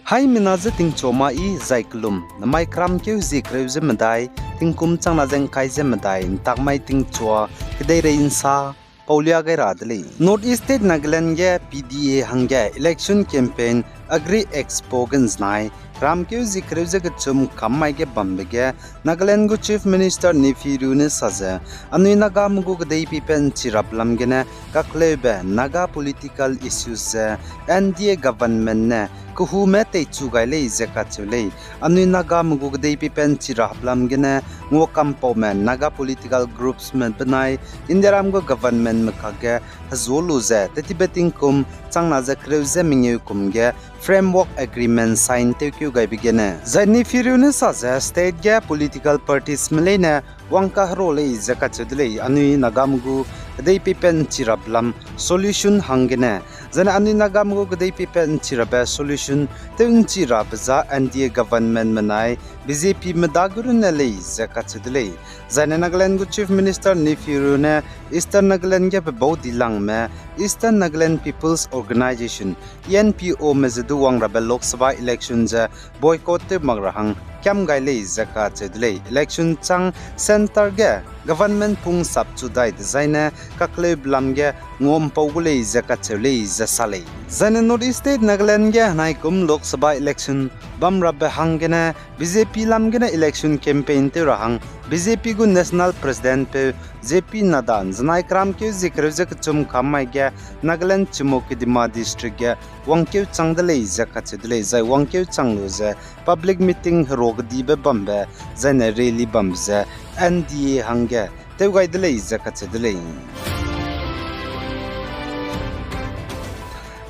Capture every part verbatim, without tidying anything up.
Haimena je tingchua ma i zai kelum, namai kramkeu zie kereu ze medai, tingkum changna ze ngkai ze medai, ntakmai tingchua, kedeirei nsa, paulia gai ra de lei. North East State Nagaland ge P D A hangge election campaign Agri Expo ge nzenai, kramkeu zie kereu ze kechum kam mai ge bambe ge, Nagaland gu Chief Minister Neiphiu Rio ne sa ze, anui Nagame gu kedei peipat nchi rap lam gene kakleube Naga political issues ze N D A government ne kehume teichu gai lei ze kacheu lei. Anui Nagame gu kedei peipat nchi rap lam gene nguakampaume Naga political groups me benai Indiaram gu government me kakge hezu lu ze tettibe tingkum changna ze kereu ze mengeu kum ge framework agreement sign tewkeu gaibe gene. Zai Neiphiu Rio ne sa ze state ge political parties me leine wangkahero lei ze kacheu de lei, anui Nagame gu kedei peipat nchi rap lam solution hanggene. Zane anui Nagame gu kedei peipat nchi rabe solution tew nchi rabe za N D A government menai B J P me dage runne lei ze kacheu de lei. Zaine Nagaland gu Chief Minister Neiphiu Rio ne Eastern Nagaland ge pebau dilangme Eastern Nagaland People's Organisation, E N P O me ze du wang rabe Lok Sabha election ze boycott tew mak ra hang kiam gai lei ze kacheu de lei. Election chang centre ge government pung sap chu dai dezaine kakleube lam ge nguampau gu lei ze kacheu lei ze sa lei. Zaine North East State Nagaland ge henaikum Lok Sabha election bam rabe hanggene B J P lam gene election campaign tew ra hang B J P gu National President peu J P Nadda nzenai kramkeu zie kereu ze kechum kam mai ge Nagaland Chümoukedima District ge wangkeu chang de lei ze kacheu de lei, zai wangkeu chang lu ze public meeting herua kedibe bambe, zaine rally bambe ze N D A hangge tew gai de lei ze kacheu de lei.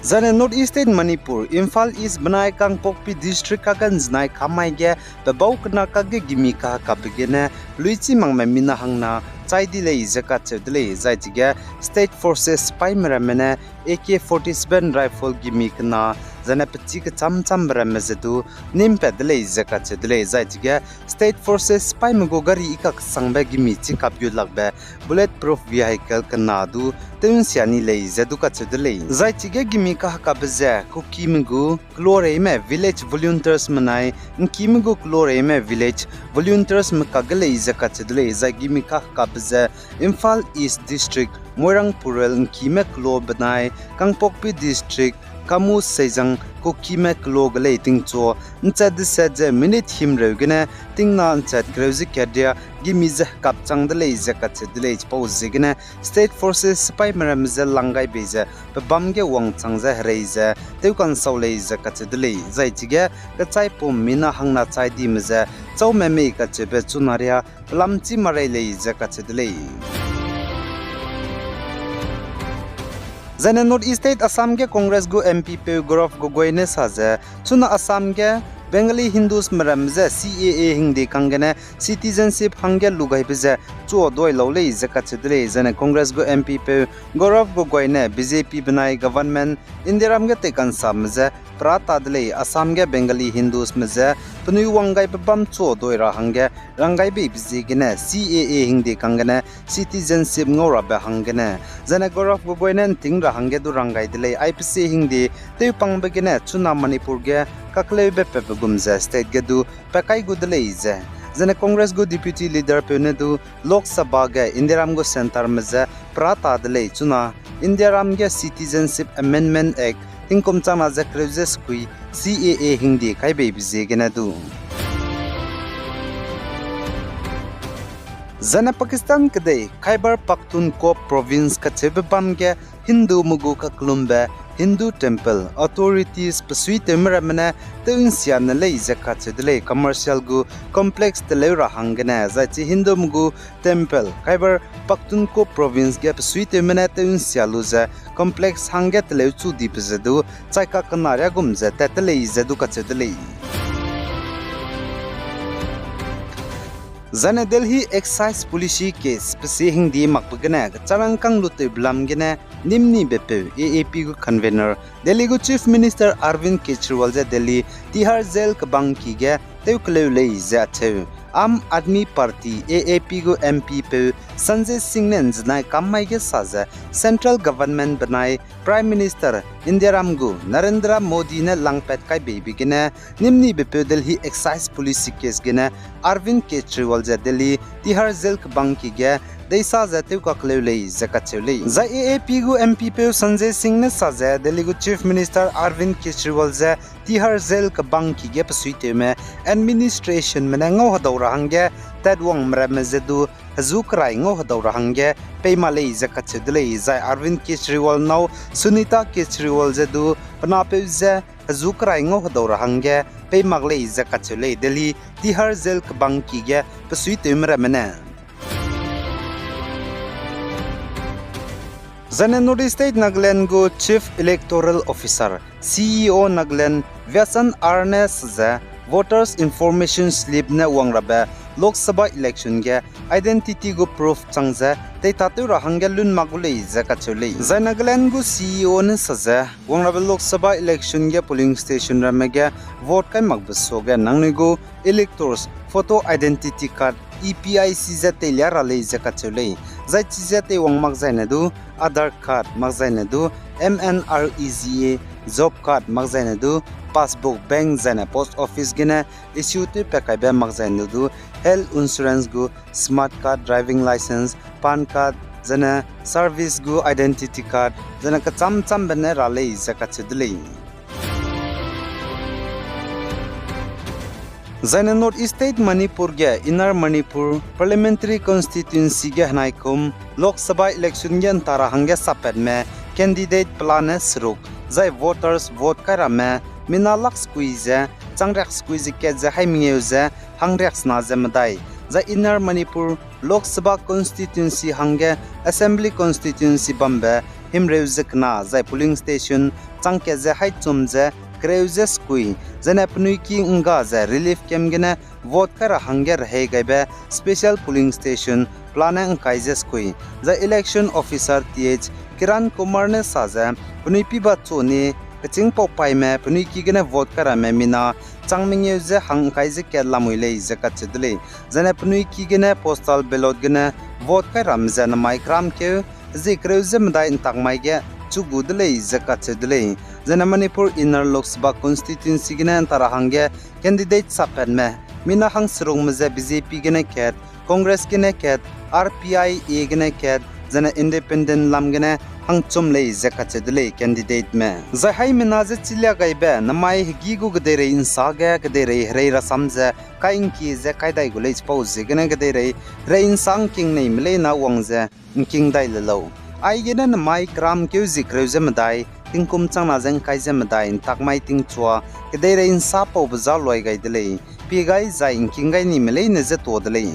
Zaine North East State Manipur, Imphal East benai Kangpokpi District kage nzenai kam mai ge pebau kena kakge gimi kahekapbe gene peluichi makme mina hangna chai di lei ze kacheu de lei, zai chige State Forces sipaime ramme ne A K forty-seven rifle gimi kena, zaine pechî kechâm châmbe ramme ze du nîmpat de lei ze kacheu de lei, zai chige State Forces sipaime gu gari i kakesangbe gimi chî kap gu lakbe bullet proof vehicle kena du tew nsia ni lei ze du kacheu de lei. Zai chige gimi kahekapbe ze Kukime gu Kloreime Village Volunteers menai Nkime gu Kloreime Village Volunteers me kakge lei ze kacheu de lei, zai gimi kahekapbe ze Imphal East District, Moirang Purel Nkime kelo benai Kangpokpi District, Kamu Seizang Kukime kelo ge lei tingchu nchat deset ze minute himreu gene tingna nchat kereu ze kadia gimi ze hekap chang de lei ze kacheu de lei, chipau ziegene State Forces sipaime ramme ze lang gai bei ze pebâm ge wangchang ze herei ze tew kansau lei ze kacheu de lei, zai chige kechaipum mina hangna chai dime ze châume mei kacheube chuna ria pelamchi marei lei ze kacheu de lei. Zaine North East State Assam ge Congress gu M P peu Gaurav Gogoi ne sa ze, chuna Assam ge Bengali Hindus me ramme je C A A hingde kanggene citizenship hangge lu gaibe ze chuadui lau lei ze kacheu de lei. Zaine Congress gu M P peu Gaurav Gogoi ne B J P benai government Indiaram ge tei kansame je pera ta de lei, Assam ge Bengali Hindus me je penui wang gaibe bam chuadui ra hangge rang gai beibe ziegene C A A hingde kanggene citizenship ngau rabe hanggene. Zaine Gaurav Gogoi ne nting ra hangge du rang gai de lei, I P C hingde tewpangbe gene chuna Manipur ge kakleube pepe gum ze state ge du pe kai gu de lei ze. Zaine Congress gu deputy leader peu ne du Lok Sabha ge Indiaram gu centre me je pera ta de lei, chuna Indiaram ge Citizenship Amendment Act tingkum changna ze kereu ze sekui C A A hingde kai beibe ziegene du. Zaine Pakistan kedei Khyber Pakhtunkhwa province kacheube bam ge Hindume gu kakellumbe Hindu temple authorities besuitewme ramme ne tew nsia ne lei ze kacheu de lei, commercial gu complex teleu ra hanggene. Zai chi Hindume gu temple Khyber Pakhtunkhwa province ge besuitewme ne tew nsia lu ze complex hangge teleu chu dibe ze du chai kakena riagum ze tat te lei ze du kacheu de lei. Zaine Delhi excise policy case pesi hingde makbe gene kecharangkang lutewbe lam gene nimni bepeu A A P gu convener Delhi gu Chief Minister Arvind Kejriwal je Delhi Tihar Jail kebangki ge tewkeleu lei ze acheu. Aam Aadmi Party, A A P gu M P peu Sanjay Singh ne ’nzenai kam mai ge sa ze Central Government benai Prime Minister Indiaram gu Narendra Modi ne langpat kai beibe gene, nimni bepeu Delhi Excise Policy case gene Arvind Kejriwal ze Delhi Tihar Jail kebangki ge deisa ze tewkakleu lei ze kacheu lei. Zai A A P gu M P peu Sanjay Singh ne sa ze Delhi gu Chief Minister Arvind Kejriwal ze Tihar Jail kebangki ge besuitewme administrationme ne ngau hedau ra hangge tatwangme ramme ze du hezu kerai ngau hedau ra hangge pei mak lei ze kacheu de lei. Zai Arvind Kejriwal nâu Sunita Kejriwal ze du pe napeu ze hezu kerai ngau hedau ra hangge pei mak lei ze kacheu lei Delhi Tihar Jail kebangki ge besuitewme ramme ne. Zaine North East State Nagaland gu Chief Electoral Officer, C E O Nagaland, Vyasan R ne sa ze, Voters Information Slip ne wang rabe Lok Sabha election ge identity gu proof chang ze teitatew ra hangge lun mak gu lei ze kacheu lei. Zai Nagaland gu C E O ne sa ze, wang rabe Lok Sabha election ge polling station ramme ge vote kai makbe suage nangnui gu electors photo identity card, E P I C ze teilia ra lei ze kacheu lei. Zai chize teiwang makzaine du Aadhaar card, makzaine du M N R E G A job card, makzaine du passbook, bank zaine post office gene issue tewpat kaibe, makzaine du health insurance gu smart card, driving licence, PAN card, zaine service gu identity card, zaine kecham chambe ne ra lei ze kacheu de lei. Zaine North East State Manipur ge Inner Manipur Parliamentary Constituency ge henaikum Lok Sabha election ge ’nta ra hangge sappatme candidate pelane seruk, zai voters vote kai ramme mina lak sekui ze chang riak sekui ze kat ze haî mengeu ze hang riak sena ze medai, zai Inner Manipur Lok Sabha Constituency hangge Assembly Constituency bambe himreu ze kena, zai polling station chang kat ze haî chum ze kereu ze sekui, zaine penui ki ’ngga ze relief camp gene vote kai ra hangge rehei gaibe special polling station pelane ’ngkai ze sekui. Zai election officer Th Kiran Kumar ne sa ze, penui piba chu ni kechîng pau paîme penui ki gene vote kai ramme mina chang mengeu ze hang ’ngkai ze kat lamui lei ze kacheu de lei. Zaine penui ki gene postal ballot gene vote kai ramme ze namai keramkeu zie kereu ze medai ’ntak mai ge chu gu de lei ze kacheu de lei. Zaine Manipur Inner Lok Sabha Constituency gene ’nta ra hangge candidate sappatme mina hangserukme ze B J P gene kat, Congress gene kat, R P I A gene kat, zaine independent lam gene hangchum lei ze kacheu de lei candidateme. Zai haî mina ze chilia gaibe namai hegî gu kedeirei ’nsa ge kedeirei herei rasam ze kai ’ngkie ze kai dai gu lei chipau ziegene kedeirei herei ’nsa ’ngking neime leine wang ze ’ngking dai le lau. Aigene namai keramkeu zie kereu ze medai, tingkum changna ze ’ngkai ze medai ’ntak mai tingchua kedeirei ’nsa paube za luai gai de lei. Pie gai zai ’ngking gai nime leine je tuâ de lei.